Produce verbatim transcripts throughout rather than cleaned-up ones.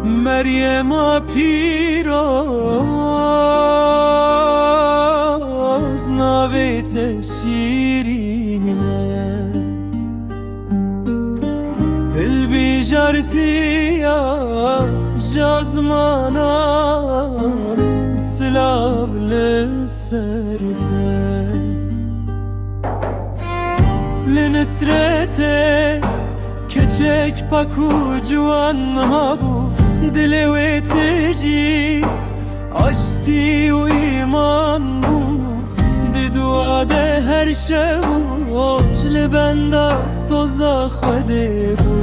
Meryema pîroz, navê te şîrîn e. Hilbijartiya jazmanan, silav li ser te. Li Nisretê keçek pak û ciwan hebû, dilê wê tijî aştî û îman bû. Di dua de her şev û roj li benda soza Xwedê bû.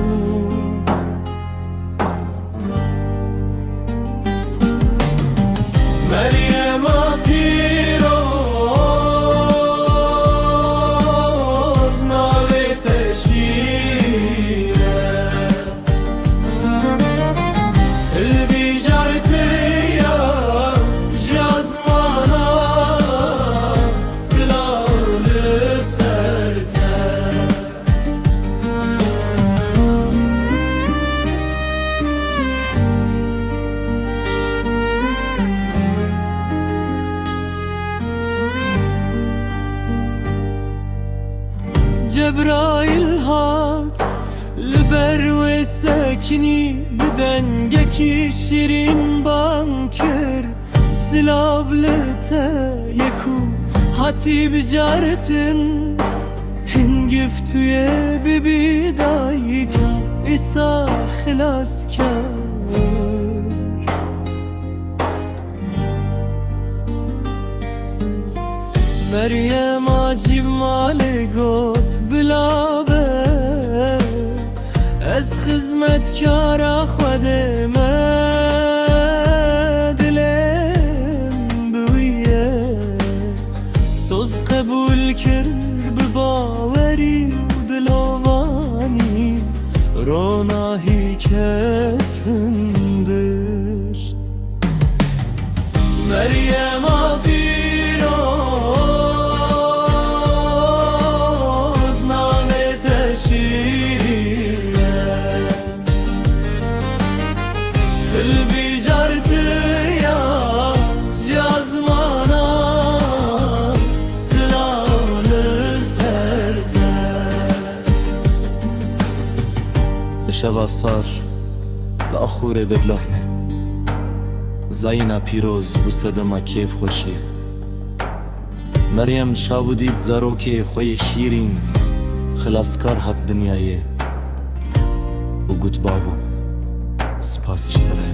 Meryema pîroz, navê te şîrîn e. Hilbijartiya jazmana, silav li ser te. Cebraîl hat, li ber wê sekinî, bi dengekî şîrîn bang kir. Silav li te yê ku hatî bijartin, hingif tu yê bibî dayika Îsa Xilaskar. Meryema cî malê got, bila be, ez xizmetkara Xwedê me, dilêm bi wî ye. Soz qebûl kir bi bawerî û dilovanî, ronahî ket hundir. Meryema pîroz, navê te şîrîn e. Hilbijartiya jazmana, silav li ser te. Li şeva sar, li axûrê bedlohne, zayîna pîroz bû sedema kêfxweşî. Meryem şav û dît zarokê xwe yê şîrîn, xilaskar hat dinyayê û got, Bavo, spas ji te re.